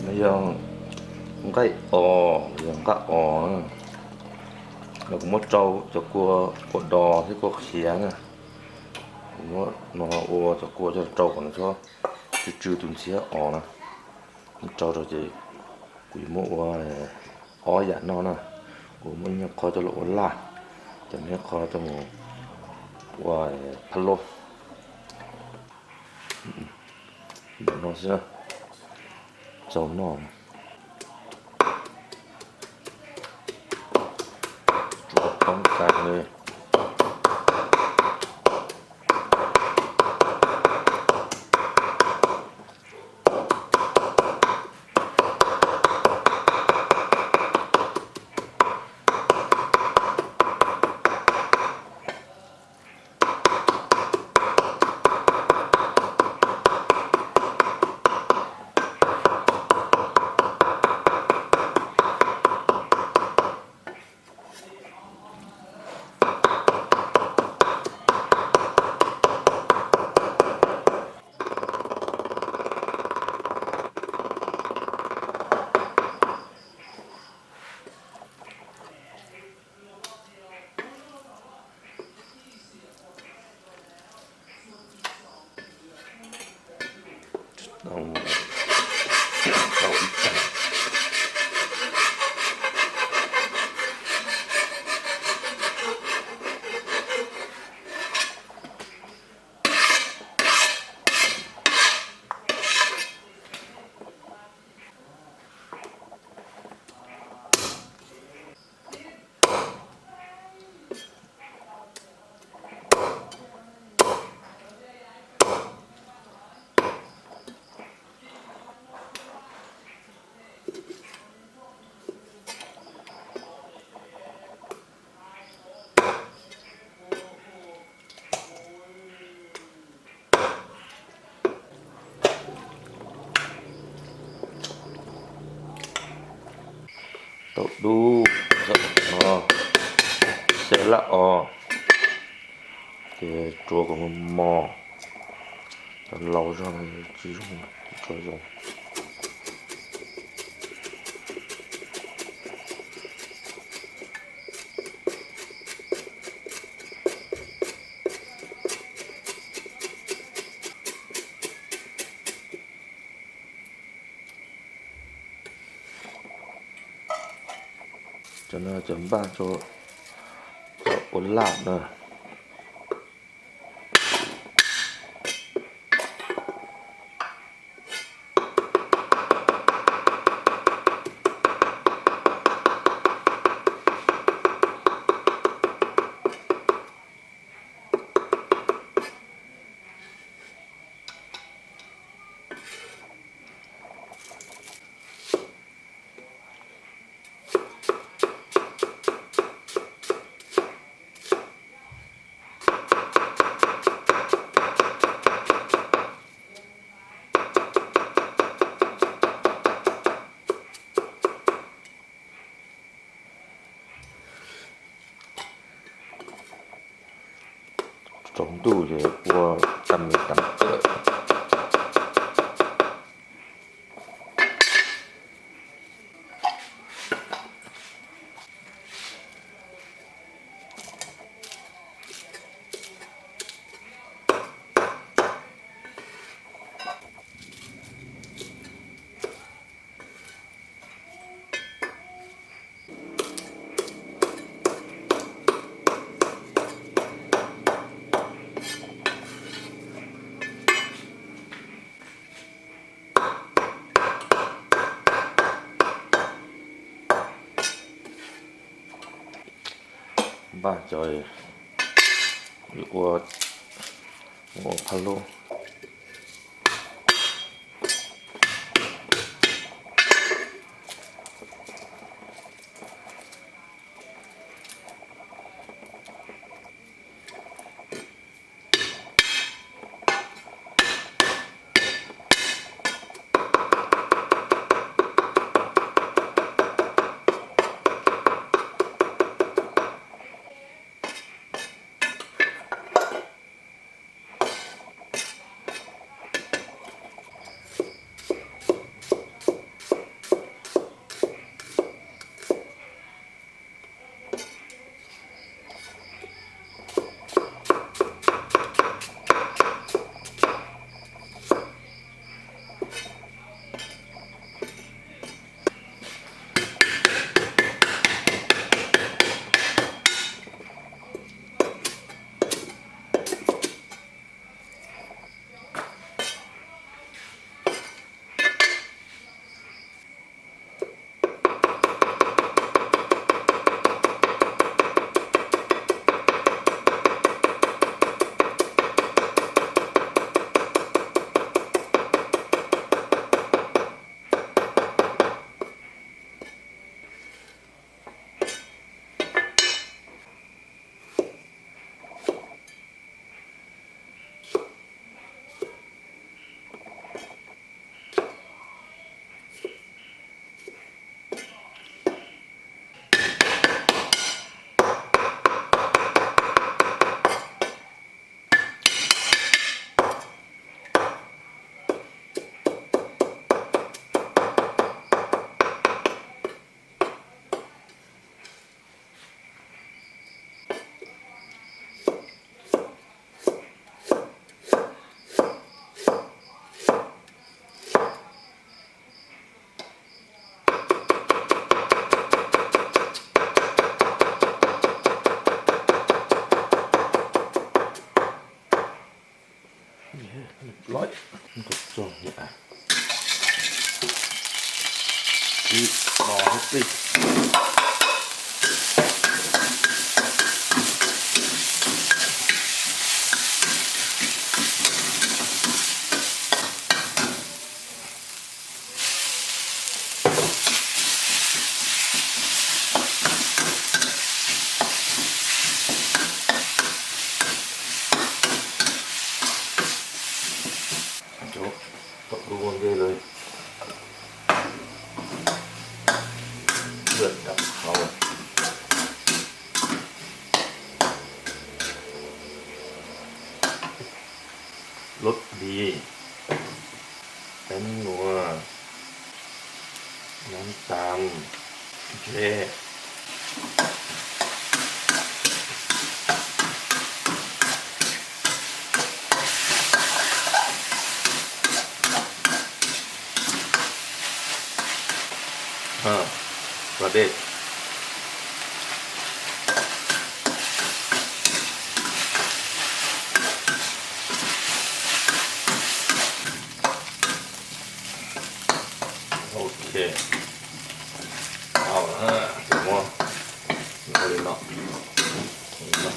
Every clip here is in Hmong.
Yog nqaij os, yog nqaij os na. Los kuv muab rau cov kua, kua dos thiab kua qhiav na. Kuv muab no ua cov kua coj rau kom nws tsw tsw tus ntxhiab os na. Muab rau rau ces kuv yuav muab ua ob yam no na. Kuv muab ib nyuag qho coj los ua laj, cov me qho coj mus ua phab lub. Ntawm no xwb, txaus noj. Tsuav poob tas li. Tau dub, xyaw laj os, ces tsuav kom mos mos, cov laus zog tsis zoo, tsis tshua zoo. Cov no cov npaj rau cov ua laj na. Tsaus ntuj ces ua tam tam kawm. Npaj cov ua, ua phaj lub. Ib los thiab peb. Cov tau dub ua ntej lawm, lwm dam hauv. Lub di, peb nua, nab tam, ntse. Los dej. Ok, tau lawm, ces muab ua li no, li no,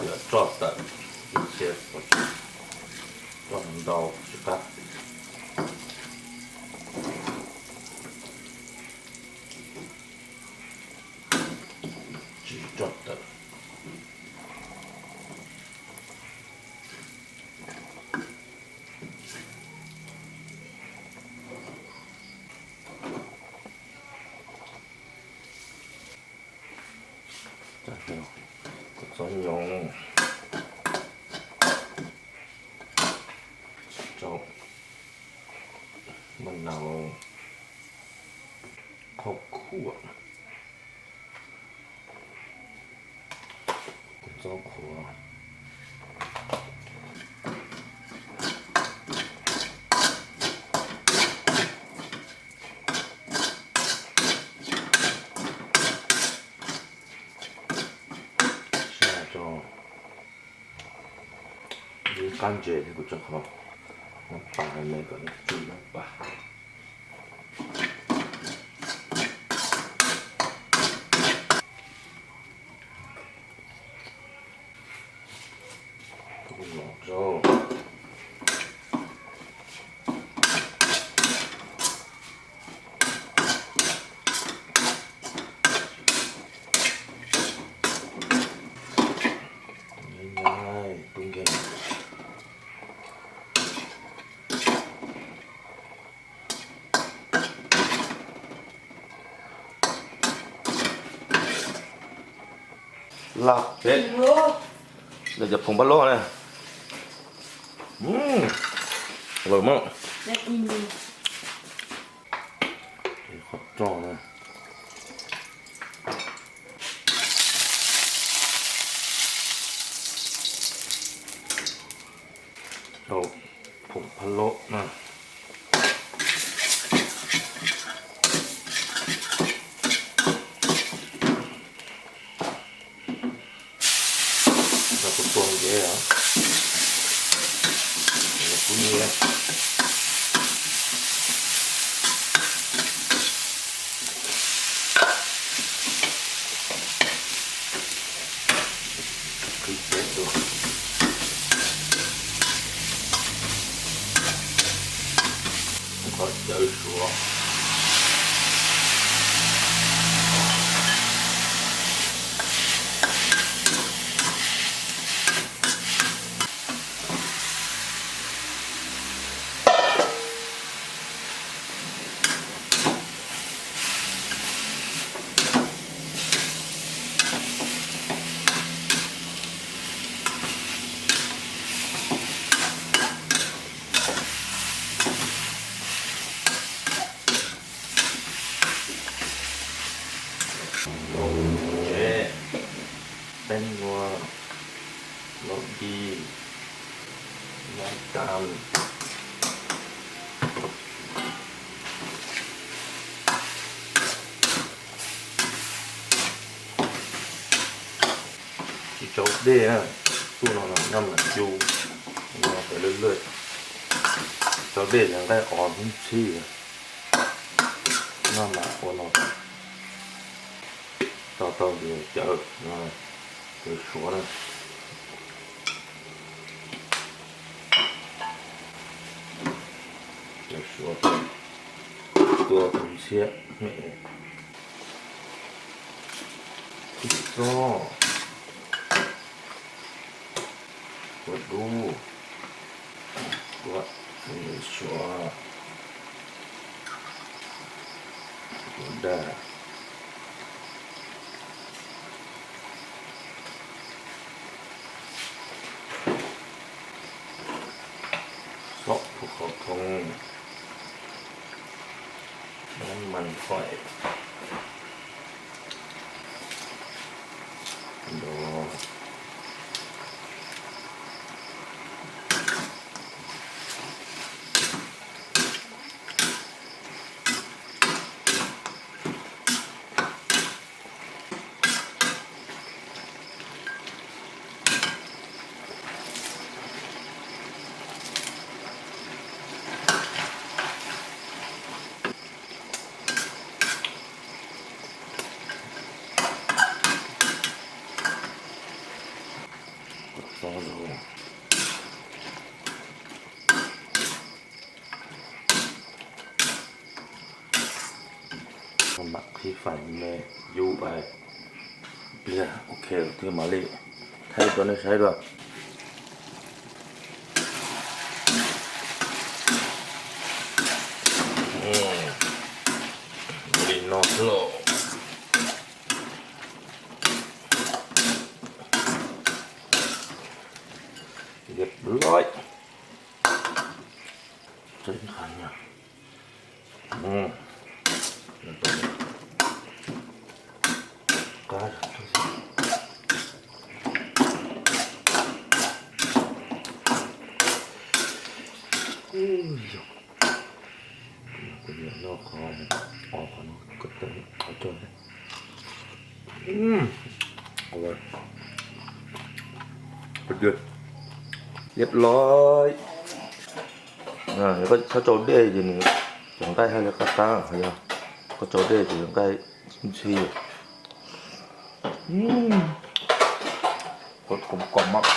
yuav tso tawm ib txhia, tso ntau tsis qab. Tsis tso tawm. Kua txob nyob, rau maj nau, qhauv khuam, kua txob khuam. Sab rau ib qab ntses thiab kuv tso qhov no pas me kom nws tsw nab pas. Los rau Laj peb, cov phoom pab loj na. Lawm mas, qhov roj na. Rau phoom pab loj na. Rau kuv tua nkev os. Kuv nyiam. Qhib teb tuaj. Qhov cawv suav. Tsev, peb nua, los di, nab tam. Tsis tsaus dej na, tuaj no noj mam cu, no pem lwj lwj. Tsaus dej ces nqaij os hnub txhib. Noj mas ua no tau tau ces cawv, cawv suav na. Cawv suav tua tus ntxhiab me. Ib txoj ua dub, ua suav, ua daj. Xov phuv qhov thoob, nab mas thoim, nrov. Mam qhib fais me yub pais pliag, ok, thiaj mam li thaij rau nej saib dua. Li no xwb lauj. Liab loj. Noj qhov, qhov no, qhov cog. Liab loj. Koj txhob tsau dej ces nws cov nqaij haj li qab qab, yog koj tsau dej ces nqaij ntxhib. Kom mas